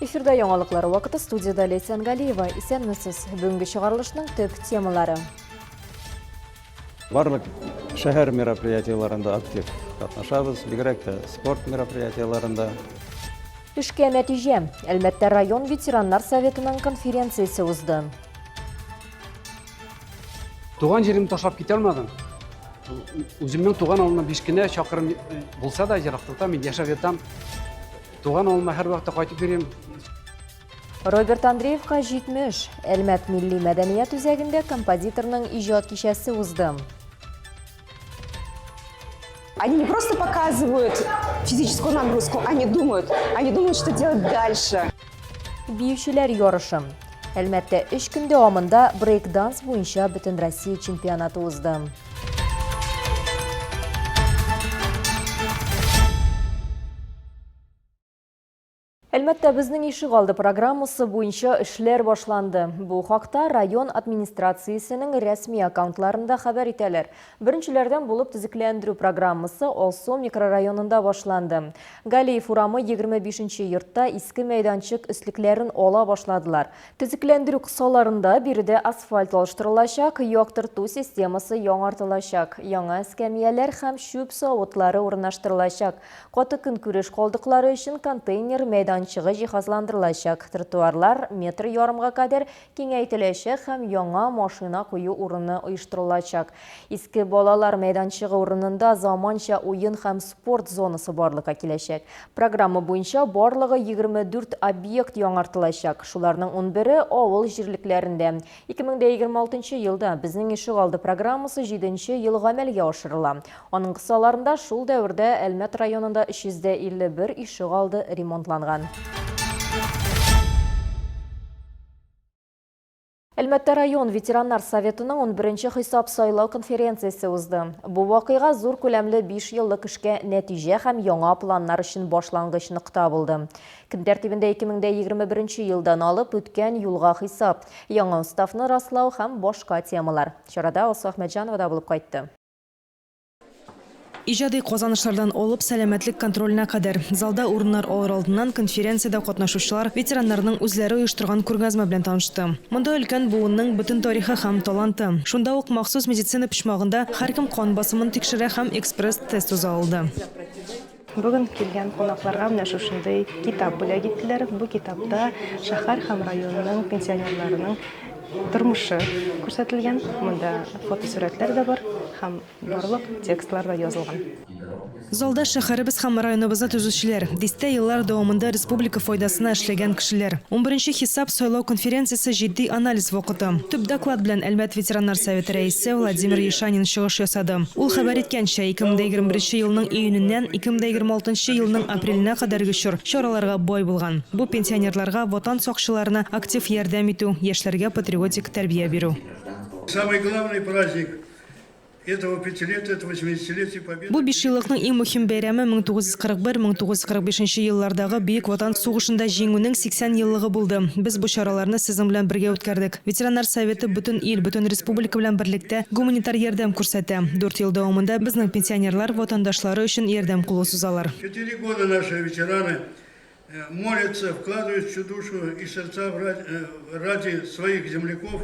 Эфирда яңалыклар вакыты студияда Ләйсән Галиева. Исәнмесез. Бүгенге чыгарылышның төп темалары. Барлык шәһәр мероприятиеләрендә актив катнашабыз, бигрәк тә спорт мероприятиеләрендә. Эшкә нәтиҗә. Әлмәттә район ветераннар советының конференциясе узды. Туган җиремне ташлап китә алмадым. Үземнең туган авылымнан биш кенә чакрым булса да, ераклыкта мин яшәп ятам. Туган авылыма һәрвакытта кайтып йөрим. Роберт Андреевка 70. Әлмәт милли мәдәният үзәгендә композиторның иҗат кичәсе узды. Они не просто показывают физическую нагрузку, они думают. Они думают, что делать дальше. Биючеләр ярышы. Әлмәттә өч көн дәвамында брейк-данс буенча Бөтенроссия чемпионаты узды. Әлмәттә безнең ишегалды программасы буенча эшләр башланды. Бу хакта район администрациясенең рәсми аккаунтларында хәбәр итәләр. Беренчеләрдән булып төзекләндерү программасы Алсу микрорайонында башланды. Галиев урамы 25 нче йортта иске мәйданчык өслекләрен ала башладылар. Төзекләндерү кысаларында биредә асфальт алыштырылачак, яктырту системасы яңартылачак, яңа эскәмияләр һәм чүп савытлары урнаштырылачак. Каты көнкүреш калдыклары өчен контейнер мәйданчыгы җиһазландырылачак, тротуарлар метр ярымга кадәр киңәйтеләчәк һәм яңа машина кую урыны оештырылачак. Иске балалар мәйданчыгы урынында заманча уен һәм спорт зонасы барлыкка киләчәк. Программа буенча барлыгы 24 объект яңартылачак, шуларның унбере авыл җирлекләрендә. 2026 елда Безнең ишегалды программасы җиденче ел гамәлгә ашырыла. Аның кысаларында шул дәвердә Әлмәт районында 351 ишегалды ремонтланган. Әлмәттә район ветераннар советының унберенче хисап-сайлау конференциясе узды. Бу вакыйга зур күләмле биш еллык эшкә нәтиҗә һәм яңа планнар өчен башлангыч нокта булды. Көн тәртибендә 2021 елдан алып үткән юлга хисап, яңа уставны раслау һәм башка темалар. Чарада Алсу Әхмәтҗанова да булып кайтты. Иҗади казанышлардан алып, сәламәтлек контроленә кадәр. Залда урыннар алыр алдыннан конференциядә катнашучылар ветераннарның үзләре оештырган күргәзмә белән танышты. Монда өлкән буынның бөтен тарихы һәм таланты. Шунда ук махсус медицина почмагында һәркем кан басымын тикшерә һәм экспресс-тест уза алды. Бүген килгән кунакларга менә шушындый китап бүләк иттеләр. Бу китапта шәһәр һәм районның пенсионерларының тормышы күрсәтелгән. Монда фотосурәтләр дә бар һәм барлык текстлар да язылган. Залда шәһәребез һәм районыбызны төзүчеләр, дистә еллар дәвамында республика файдасына эшләгән кешеләр. Унберенче хисап-сайлау конференциясе җитди анализ вакыты. Төп доклад белән Әлмәт ветераннар советы рәисе Владимир Ешанин чыгыш ясады. Ул хәбәр иткәнчә, 2021 елның июненнән 2026 елның апреленә кадәрге чор чараларга бай булган. Бу пенсионерларга, Ватан сакчыларына актив ярдәм итү, яшьләргә патриотик тәрбия бирү. Самый главный праздник этого пятилетия, это 80-летие Победы. Бу бишьеллыкның иң мөһим бәйрәме 1941-1945 еллардагы Бөек Ватан сугышында Җиңүнең 80 еллыгы булды. Без бу чараларны сезнең белән бергә үткәрдек. Ветераннар советы бөтен ил, бөтен республика белән берлектә гуманитар ярдәм күрсәтә. Дүрт ел дәвамында безнең пенсионерлар ватандашлары өчен ярдәм кулы сузалар. Четыре года наши ветераны молятся, вкладывают всю душу и сердца ради своих земляков.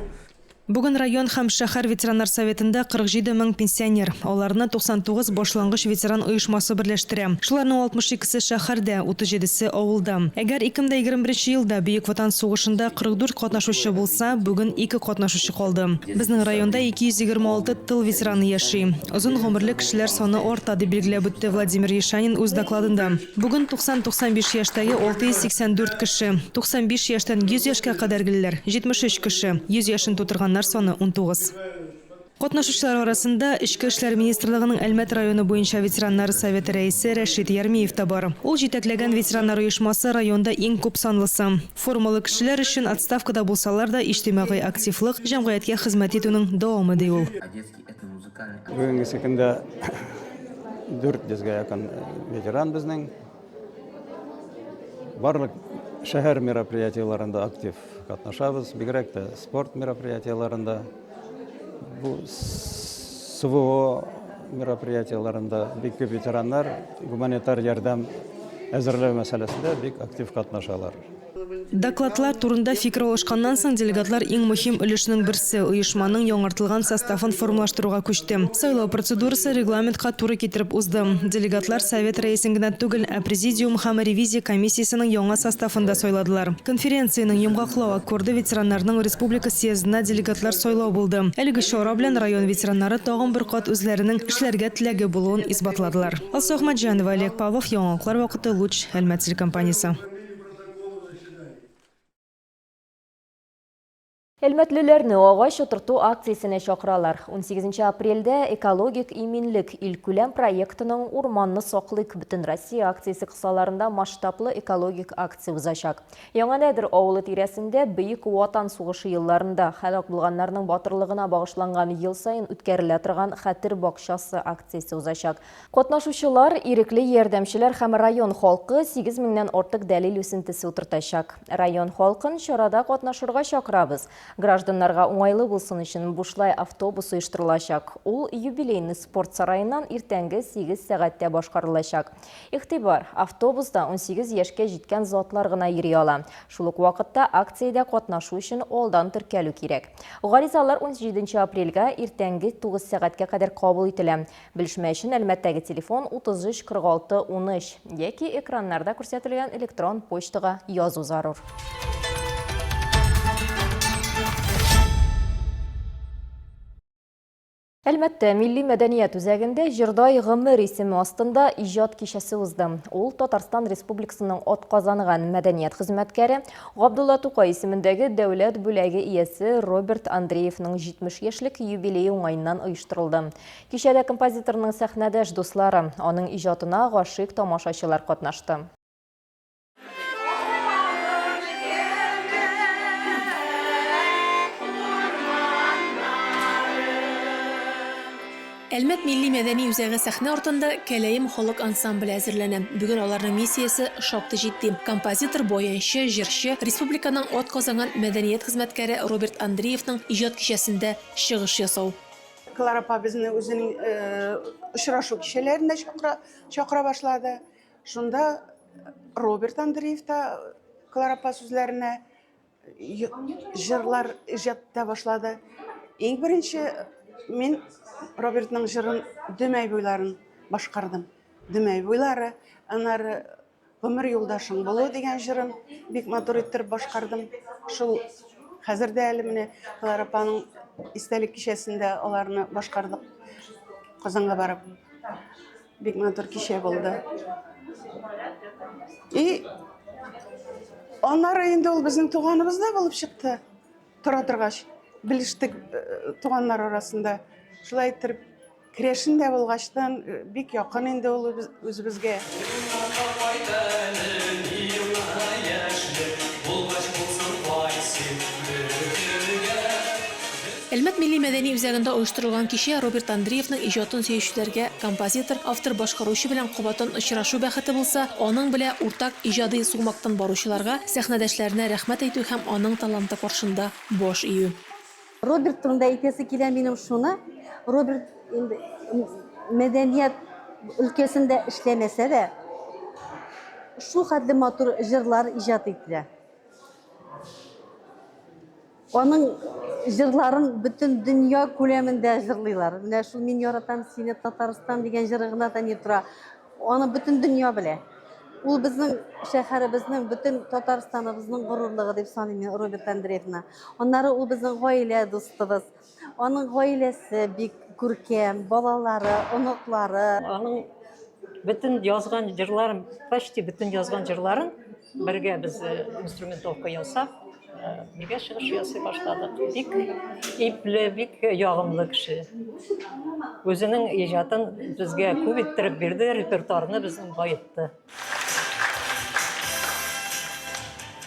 Бүген район һәм шәһәр ветераннар советында 47 мең пенсионер. Аларны 99 башлангыч ветеран оешмасы берләштерә. Шуларның 62 се шәһәрдә, 37 се авылда. Әгәр 2021 елда Бөек Ватан сугышында 44 катнашучы булса, бүген ике катнашучы калды. Безнең районда 226 тыл ветераны яши. Озын гомерле кешеләр саны арта, дип билгеләп үтте Владимир Ешанин үз докладында. Бүген 90-95 яшьтәге 684 кеше, 95 яшьтән 100 яшькә кадәргелеләр, 73 кеше, 100 яшен тутырганнар саны, 19. Катнашучылар арасында Эчке эшләр министрлыгының Әлмәт районы буенча ветераннар советы рәисе Рәшит Ярмиев та бар. Ул җитәкләгән ветераннар оешмасы районда иң күп санлысы. Формалы кешеләр өчен отставкада булсалар да, иҗтимагый активлык, җәмгыятькә хезмәт итүнең дәвамы, ди ул. Бүгенгесе көндә 400 гә якын ветеран безнең. Барлык шәһәр мероприятиеләрендә актив катнашабыз, бигрәк тә спорт мероприятиеләрендә. Бу СВО мероприятиеләрендә бик күп ветераннар гуманитар ярдәм әзерләү мәсьәләсендә бик актив катнашалар. Докладлар турында фикер алышканнан соң, делегатлар иң мөһим өлешнең берсе, оешманың яңартылган составын формалаштыруга күчте. Сайлау процедурасы регламентка туры китереп узды. Делегатлар Совет рәисен генә түгел, ә президиум һәм ревизия комиссиясенең яңа составын да сайладылар. Конференциянең йомгаклау аккорды ветераннарның республика съездына делегатлар сайлау булды. Әлеге чара белән район ветераннары тагын бер кат үзләренең эшләргә теләге булуын исбатладылар. Алсу Әхмәтҗанова, Олег Павлов, Яңалыклар вакыты, Луч, Әлмәт телекомпаниясе. Әлмәтлеләрне агач утырту акциясенә чакыралар. 18 апрельдә Экологик иминлек илкүләм проектының Урманны саклыйк бөтенроссия акциясе кысаларында масштаблы экологик акция узачак. Яңа Нәдер авылы тирәсендә Бөек Ватан сугышы елларында һәлак булганнарның батырлыгына багышланган ел саен үткәрелә торган Хәтер бакчасы акциясе узачак. Катнашучылар, ирекле ярдәмчеләр һәм район халкы 8 меңнән артык дәлил үсентесе утыртачак. Район халкын чарада катнашырга чакырабыз. Гражданнарга уңайлы булсын өчен бушлай автобус оештырылачак. Ул Юбилейный спорт сараеннан иртәнге 8 сәгатьтә башкарылачак. Игътибар, автобуста 18 яшькә җиткән затлар гына йөри ала. Шул ук вакытта акциядә катнашу өчен алдан теркәлү кирәк. Гаризалар 17 апрельгә иртәнге 9 сәгатькә кадәр кабул ителә. Белешмә өчен Әлмәттәге телефон 33 46 13 яки экраннарда күрсәтелгән электрон почтага язу зарур. Әлмәттә Милли мәдәният үзәгендә Җырдай гомер исеме астында иҗат кичәсе узды. Ул Татарстан Республикасының атказанган мәдәният хезмәткәре, Габдулла Тукай исемендәге дәүләт бүләге иясе Роберт Андреевның 70 яшьлек юбилее уңаеннан оештырылды. Кичәдә композиторның сәхнәдәш дуслары, аның иҗатына гашыйк тамашачылар катнашты. Әлмәт милли мәдәни үзәге сәхнә артында Кәләем халык ансамбле әзерләнә. Бүген аларның миссиясе шактый җитди. Композитор, баянчы, җырчы, республиканың атказанган мәдәният хезмәткәре Роберт Андреевның иҗат кичәсендә чыгыш ясау. Клара апа безне үзенең очрашу кичәләренә чакыра, чакыра башлады. Шунда Роберт Андреев та Клара апа сүзләренә җырлар иҗат итә башлады. Иң беренче мин Робертның җырын Дөмәй буйларын башкардым. Дөмәй буйлары, аннары Гомер юлдашың булу дигән җырын бик матур иттереп башкардым. Шул хәзер дә әле менә Клара апаның истәлек кичәсендә аларны башкардык. Казанга барып. Бик матур кичә булды. И аннары инде ул безнең туганыбыз да булып чыкты. Тора торгач, белештек э, туганнар арасында. Шулай иттереп Керәшен дә булгачтан бик якын инде ул үзебезгә. Әлмәт милли мәдәни үзәгендә оештырылган кичә Роберт Андреевның иҗатын сөючеләргә композитор, автор-башкаручы белән кабаттан очрашу бәхете булса, аның белә уртак иҗади сукмактан баручыларга, сәхнәдәшләренә рәхмәт әйтү һәм аның таланты каршында баш ию. Роберт турында әйтәсе килә минем шуны. Роберт инде мәдәният өлкәсендә эшләмәсә дә, шул хәтле матур җырлар иҗат ителә. Аның җырларын бөтен дөнья күләмендә җырлыйлар. Менә шул Мин яратам сине, Татарстан дигән җыры гына да ни тора. Аны бөтен дөнья белә. Ул безнең шәһәребезнең, бөтен Татарстаныбызның горурлыгы дип саныйм мин Роберт Андреевны. Аннары ул безнең гаилә дустыбыз. Аның гаиләсе бик күркәм, балалары, оныклары. Аның бөтен язган җырларын, почти бөтен язган җырларын бергә без э, инструментовка ясап, Бергә чыгыш ясый башладык. Бик ипле, бик ягымлы кеше. Үзенең иҗатын безгә күп иттереп бирде, репертуарны безнең баетты.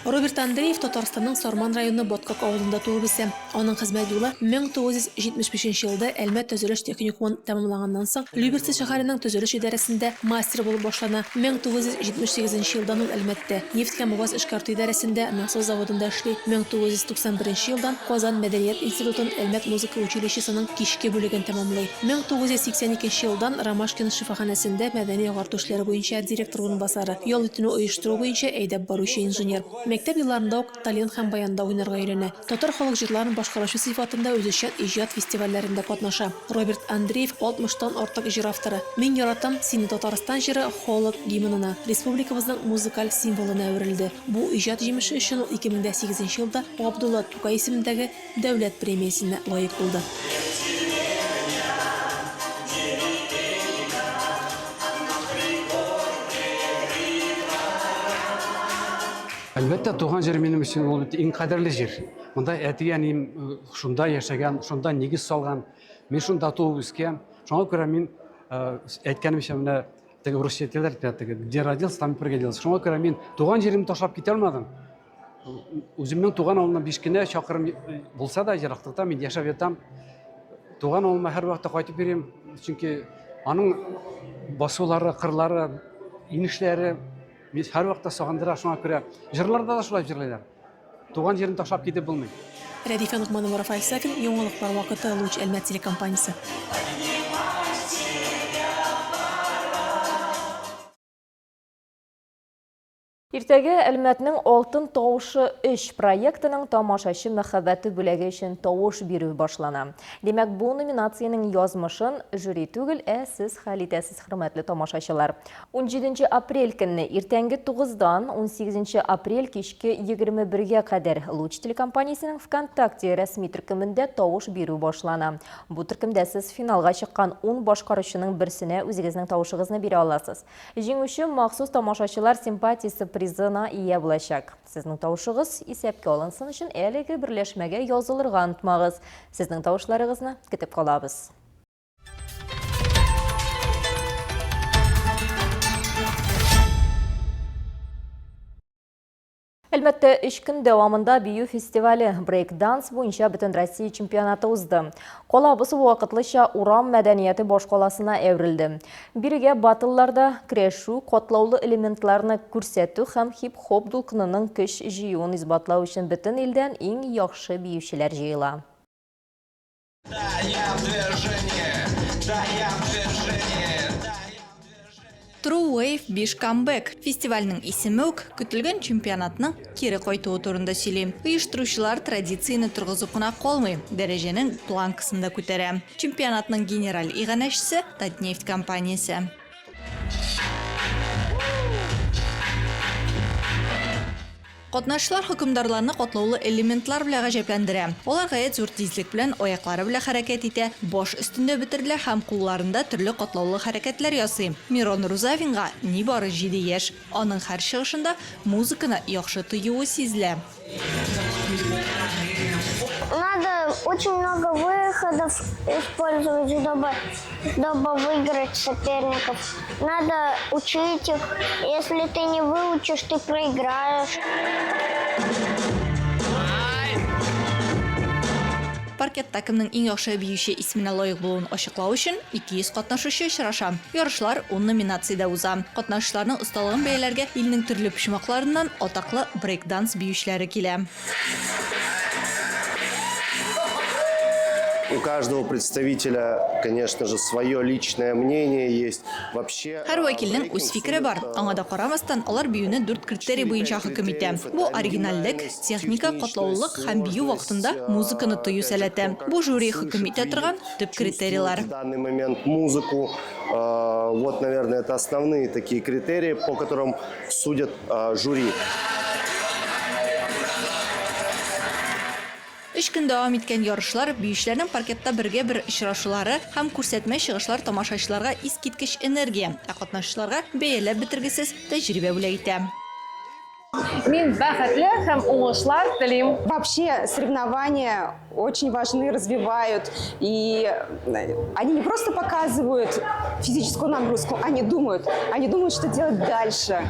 Роберт Андреев Татарстанның Сарман районы Баткак авылында туып үсә. Аның хезмәт юлы 1975 елда Әлмәт төзелеш техникумын тәмамлаганнан соң Люберцы шәһәренең төзелеш идарәсендә мастер булып башлана. 1978 елдан ул Әлмәттә нефть һәм газ эшкәртү идарәсендә насос заводында эшли. 1991 елдан Казан мәдәният институтын Әлмәт музыка училищесының кичке бүлеген тәмамлый. 1982 елдан Ромашкино шифаханәсендә мәдәни-агарту эшләре буенча директор урынбасары, ял итүне оештыру буенча әйдәп баручы инженер. Мәктәп елларында ук тальян һәм баянда уйнарга өйрәнә. Татар халык җырларын башкаручы сыйфатында үзешчән иҗат фестивальләрендә катнаша. Роберт Андреев, алтмыштан артык җыр авторы. Мин яратам сине, Татарстан җыры халык гимнына, республикабызның музыкаль символына әверелде. Бу иҗат җимеше өчен ул 2008 нче елда Габдулла Тукай исемендәге Дәүләт премиясенә лаек булды. Әлбәттә, туган җир минем өчен ул бит иң кадерле җир. Монда әти-әнием э, шунда яшәгән, шунда нигез салган. Мин шунда туып үскән. Шуңа күрә мин э, әйткәнемчә менә теге урысча әйтәләр, теге где родился, там и пригодился. Шуңа күрә мин туган җиремне ташлап китә алмадым. Үземнең туган авылымнан биш кенә чакрым булса да, ераклыкта мин яшәп ятам. Туган авылыма һәрвакытта кайтып йөрим, чөнки аның басулары, кырлары, инешләре мине һәрвакытта сагындыра. Шуңа күрә җырларда да шулай җырлыйлар. Туган җирен ташлап китеп булмый. Рәдифә Ногманова, Рафаэль Сафин, Яңалыклар вакыты, Луч Әлмәт телекомпаниясе. Иртәгә Әлмәтнең Алтын тавышы 3 проектының тамашачы мәхәббәте бүләге өчен тавыш бирү башлана. Димәк, бу номинациянең язмышын жюри түгел, ә сез хәл итәсез, хөрмәтле тамашачылар. 17 апрель көнне иртәнге 9-дан 18 апрель кичке 21-гә кадәр Луч телекомпаниясенең ВКонтакте рәсми төркемендә тавыш бирү башлана. Бу төркемдә сез финалга чыккан 10 башкаручының берсенә үзегезнең тавышыгызны бирә аласыз. Җиңүче махсус тамашачылар симпатиясе призына ия булачак. Сезнең тавышыгыз исәпкә алынсын өчен әлеге берләшмәгә язылырга онытмагыз. Сезнең тавышларыгызны көтеп калабыз. Әлмәттә өч көн дәвамында бию фестивале брейк-данс буенча Бөтенроссия чемпионаты узды. Калабыз вакытлыча урам мәдәнияте башкаласына әверелде. Бирегә баттлларда көрәшү, катлаулы элементларны күрсәтү һәм хип-хоп дулкынының көч җыюын исбатлау өчен бөтен илдән иң яхшы биючеләр җыела. True Wave 5 Comeback фестивальнең исеме үк көтелгән чемпионатның кире кайтуы турында сөйли. Оештыручылар традицияне торгызып кына калмый, дәрәҗәнең планкасын да күтәрә. Чемпионатның генераль иганәчесе, Татнефть компаниясе. Катнашчылар хөкемдарларны катлаулы элементлар белән гаҗәпләндерә. Алар гаять зур тизлек белән аяклары белән хәрәкәт итә, баш өстендә бөтерелә һәм кулларында төрле катлаулы хәрәкәтләр ясый. Мирон Рузавинга нибары җиде яшь. Аның һәр чыгышында музыканы яхшы тоюы сизелә. Надо очень много выходов использовать, чтобы, чтобы выиграть соперников. Надо учить их. Если ты не выучишь, ты проиграешь. Паркетта кемнең иң яхшы биюче исеменә лаек булуын ачыклау өчен 200 катнашучы очраша. Ярышлар ун номинациядә уза. Катнашучыларның осталыгын бәяләргә илнең төрле почмакларыннан атаклы брейк-данс биючеләре килә. У каждого представителя, конечно же, свое личное мнение есть. Вообще, Һәр вәкилнең үз фикере бар. Аңа да карамастан, алар биюне дүрт критерий буенча хөкем итә. Бу оригинальлек, техника, катлаулылык һәм бию вакытында музыканы тою сәләте. Бу жюри хөкем итә торган төп критерийлар. В данный момент музыку. Вот, наверное, это основные такие критерии, по которым судят жюри. Өч көн дәвам иткән ярышлар, биючеләрнең паркетта бергә-бер очрашулары һәм күрсәтмә чыгышлар тамашачыларга искиткеч энергия, ә катнашучыларга бәяләп бетергесез тәҗрибә бүләк итә. Мин бәхетле һәм уңышлар телим. Вообще соревнования очень важны, развивают. И они не просто показывают физическую нагрузку, они думают. Они думают, что делать дальше.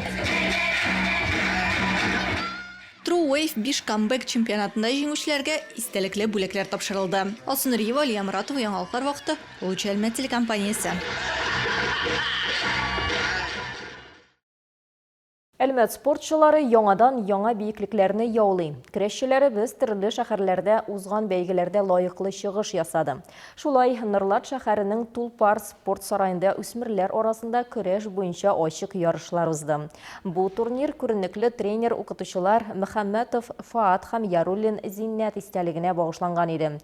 True Wave 5 Comeback чемпионатында җиңүчеләргә истәлекле бүләкләр тапшырылды. Алсу Нуриева, Алия Моратова, Яңалыклар вакыты, Луч Әлмәт телекомпаниясе. Әлмәт спортчылары яңадан яңа биеклекләрне яулый. Көрәшчеләребез төрле шәһәрләрдә узган бәйгеләрдә лаеклы чыгыш ясады. Шулай, Нырлат шәһәренең Тулпар спорт сараенда үсмерләр арасында көрәш буенча ачык ярышлар узды. Бу турнир күренекле тренер-укытучылар Мөхәммәтов Фаат һәм Яруллин Зиннәт истәлегенә багышланган иде.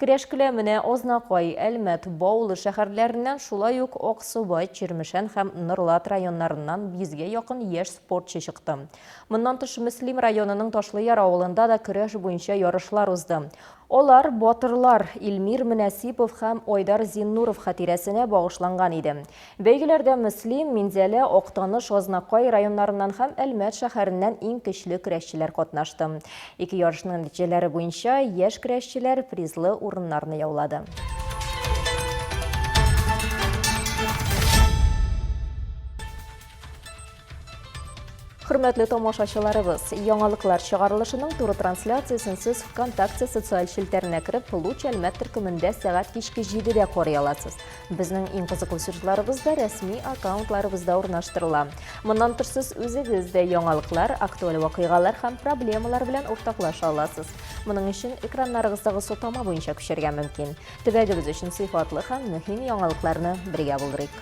Көрәш келәменә Азнакай, Әлмәт, Баулы шәһәрләреннән, шулай ук Аксубай, Чирмешән һәм Норлат районнарыннан йөзгә якын яшь спортчы чыкты. Моннан тыш, Мөслим районының Ташлыяр авылында да көрәш буенча ярышлар узды. Алар батырлар Илмир Мөнәсипов һәм Айдар Зиннуров хатирәсенә багышланган иде. Бәйгеләрдә Мөслим, Минзәлә, Актаныш, Азнакай районнарыннан һәм Әлмәт шәһәреннән иң көчле көрәшчеләр катнашты. Ике ярышның нәтиҗәләре буенча яшь көрәшчеләр призлы урыннарны яулады. Хөрмәтле тамашачыларыбыз, яңалыклар чыгарылышының туры трансляциясен сез ВКонтакте социаль челтәренә кереп, Луч Әлмәт төркемендә сәгать кичке 7-дә карый аласыз. Безнең иң кызыклы сюжетларыбыз да рәсми аккаунтларыбызда урнаштырыла. Моннан тыш сез үзегез дә яңалыклар, актуаль вакыйгалар һәм проблемалар белән уртаклаша аласыз. Моның өчен экраннарыгыздагы сылтама буенча күчәргә мөмкин. Төбәгебез өчен сыйфатлы һәм мөһим яңалыкларны бергә булдырыйк.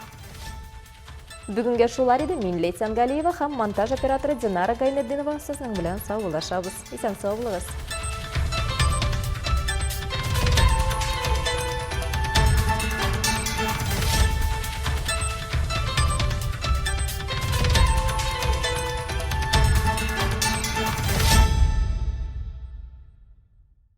Бүгенгә шулар иде. Мин Ләйсән Галиева һәм монтаж операторы Динара Гайнетдинова сезнең белән саубуллашабыз. Исән-сау булыгыз.